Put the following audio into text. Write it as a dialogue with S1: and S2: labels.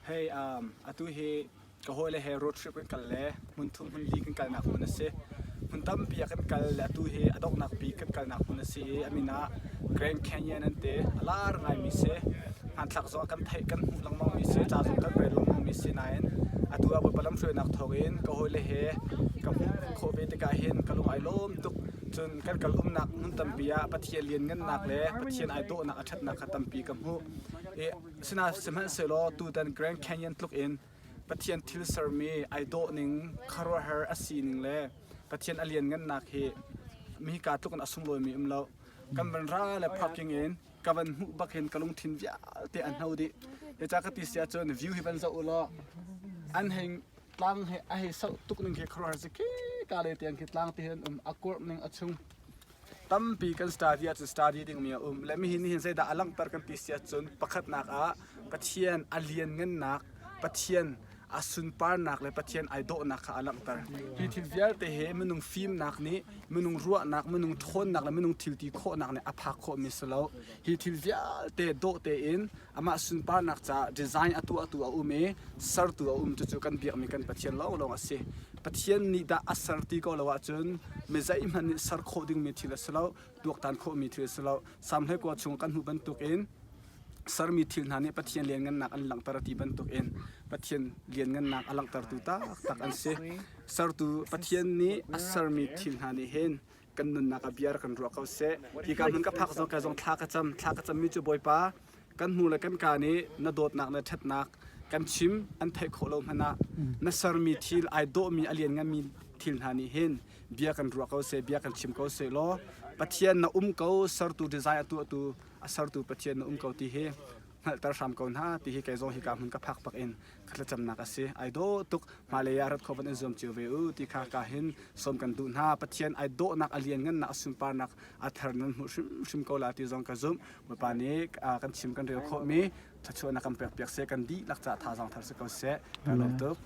S1: Hei, um, atu hi ka hawile he road trip kan kal le hmun thum hmun li kan kalnak hmun a si. Hmun tampi ah kan kal le atu hi a donghnak bik kan kalnak hmun a si i a min ah Grand Canyon an ti. A lar ngaimi si. Hmanthlak zong ah kan theih kan hmuh lengmangmi si, ca zong kan rel lengmangmi si nain atu ah Bawipa lamhruainak thawngin ka hawile he ka hmuh khawh ve tikah hin ka lung ai lawm tuk. Cun kan kal umnak hmun tampi ah Pathian lianngannak le Pathian ai dawhnak a ṭhatnak kha tampi ka hmuh. I Sinain sihmanhsehlaw tutan Grand Canyon tluk in Pathian thil sermi ai dawh ning, khuaruahhar a sining le Pathian a lianngannak hi hika tluk in a sunglawimi um lo. Kan van ra le parking in ka van hmuh bak hin ka lungthin vialte a hno dih. Zeicah ka ti si ahcun view hi van zoh u law an hei tlang he a hei sauh tuk ning khi khuaruahhar si khi ka le tiang khi tlang te hin an um a kuarh ning a chung Tampi kan study ahcun study dingmi a um. Le mihin nihin zeidah a langhter kan ti si ahcun pakhatnak ah Pathian a lianngannak, Pathian a sunparnak le Pathian ai dawhnak kha a langhter. Hi thil vialte hi minung fimnak nih, minung ruahnak, minung ṭhawnnak le minung thil ti khawhnak nih a phak khawhmi si lo. Hi thil vialte dawh tein amah sunparnak caah design a tuahtu a um i sertu a um cucu kan biakmi kan Pathian lawnglawng a si. Pathian nih dah a ser ti ko lo ahcun mi zeihmanh nih ser khawh dingmi thil a si lo, tuaktan khawhmi thil a si lo. Salm 19 chung kan hmuh bantukin sermi thil hna nih Pathian lianngannak an langhter a ti bantukin Pathian lianngannak a langhtertu taktak an si. Sertu Pathian nih a sermi thil hna nih hin kan nunnak ah bia rak kan ruah ko seh. Hika hmun ka phak zong ka zong thla ka cam. Thla ka cammi cu Bawipa kan hnu le kan ka nih na dawtnak le ṭhatnak kan chim an theih khawh lo hmanh ah na sermi thil ai dawhmi a liannganmi thil hna nih hin bia kan ruah ko seh bia kan chim ko seh law Pathian na um ko sertu design a tuahtu a sertu Pathian na um ko ti hi hngalhter hram ko hna ti hi kei zong hika hmun ka phak bak in ka thlacamnak a si. Ai dawh tuk hmailei ah rat kho van in zuam cio ve u ti kha ka hin sawm kan duh hna. Pathian ai dawhnak a lianngannak a sunparnak a thar nan hmuh hrimhrim ko la ti zong ka zumh. Bawipa nih kan chim kan rel khawhmi thluachuahnak kan pek piak seh kan dihlak caah thazaang thar si ko seh. Kan lawm tuk.